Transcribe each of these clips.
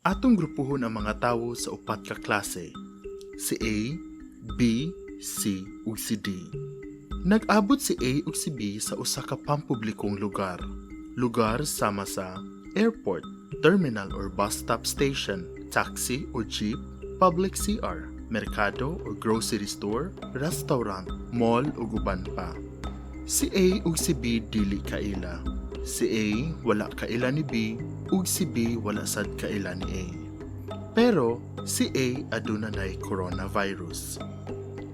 Atong grupuhon ang mga tawo sa upat ka klase: si A, B, C ug si D. Nag-abot si A ug si B sa usa ka pampublikong lugar. Lugar sama sa airport, terminal or bus stop station, taxi or jeep, public CR, merkado or grocery store, restaurant, mall ug uban pa. Si A ug si B dili kaila. Si A wala kaila ni B ug si B wala sad kaila ni A. Pero si A aduna nay coronavirus.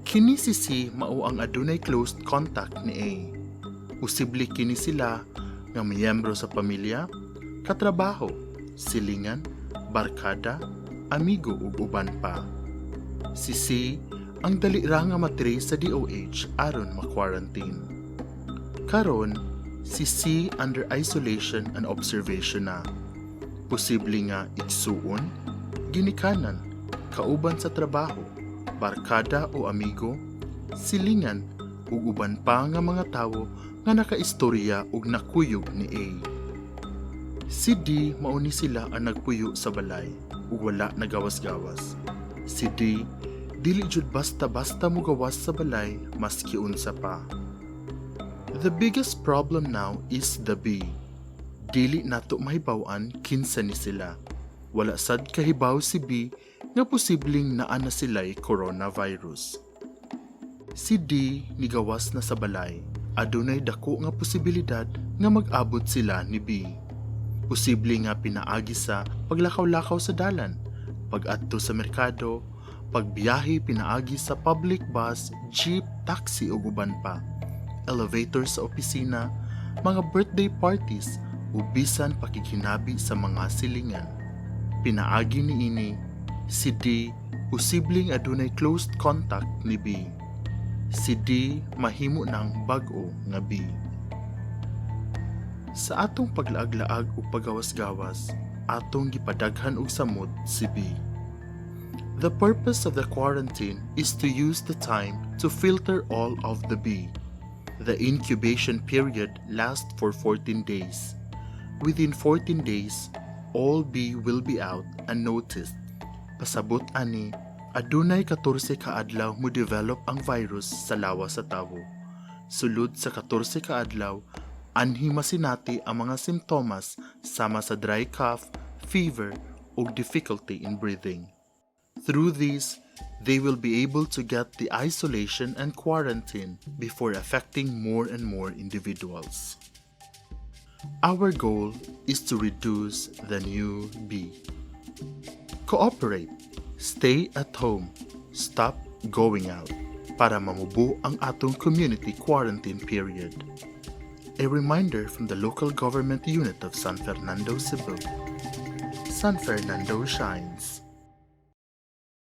Kini si C mao ang adunay close contact ni A. Posible kini sila nga miyembro sa pamilya, katrabaho, silingan, barkada, amigo ug uban pa. Si C ang dali ra nga matrace sa DOH aron ma-quarantine. Karon, si C under isolation and observation na. Posible nga igsuon, ginikanan, kauban sa trabaho, barkada o amigo, silingan ug uban pa nga mga tawo nga nakaistorya ug nakuyog ni A. Si D mao ni sila ang nagpuyo sa balay ug wala nagawas-gawas. Si D dili jud basta-basta mogawas sa balay maski unsa pa. The biggest problem now is the B. Dili nato mahibaw-an kinsa ni sila. Wala sad kahibaw si B nga posibleng naa na sila'y coronavirus. Si D nigawas na sa balay. Adunay dako nga posibilidad nga mag-abot sila ni B. Posible nga pinaagi sa paglakaw-lakaw sa dalan, pag-adto sa merkado, pagbiyahe pinaagi sa public bus, jeep, taxi ug uban pa, elevator sa opisina, mga birthday parties ug bisan pakighinabi sa mga silingan. Pinaagi niini, si D posibleng adunay close contact ni B. Si D mahimo ng bag-o nga B. Sa atong paglaag-laag ug pagawas-gawas, atong gipadaghan og samot si B. The purpose of the quarantine is to use the time to filter all of the B. The incubation period lasts for 14 days. Within 14 days, all B will be out and noticed. Pasabot ani, adunay 14 ka adlaw mo develop ang virus sa lawas sa tawo. Sulod sa 14 ka adlaw, anhi masinati ang mga simptomas sama sa dry cough, fever, ug difficulty in breathing. Through these, they will be able to get the isolation and quarantine before affecting more and more individuals. Our goal is to reduce the new B. Cooperate, stay at home, stop going out para mamubo ang atong community quarantine period. A reminder from the local government unit of San Fernando, Cebu. San Fernando shines.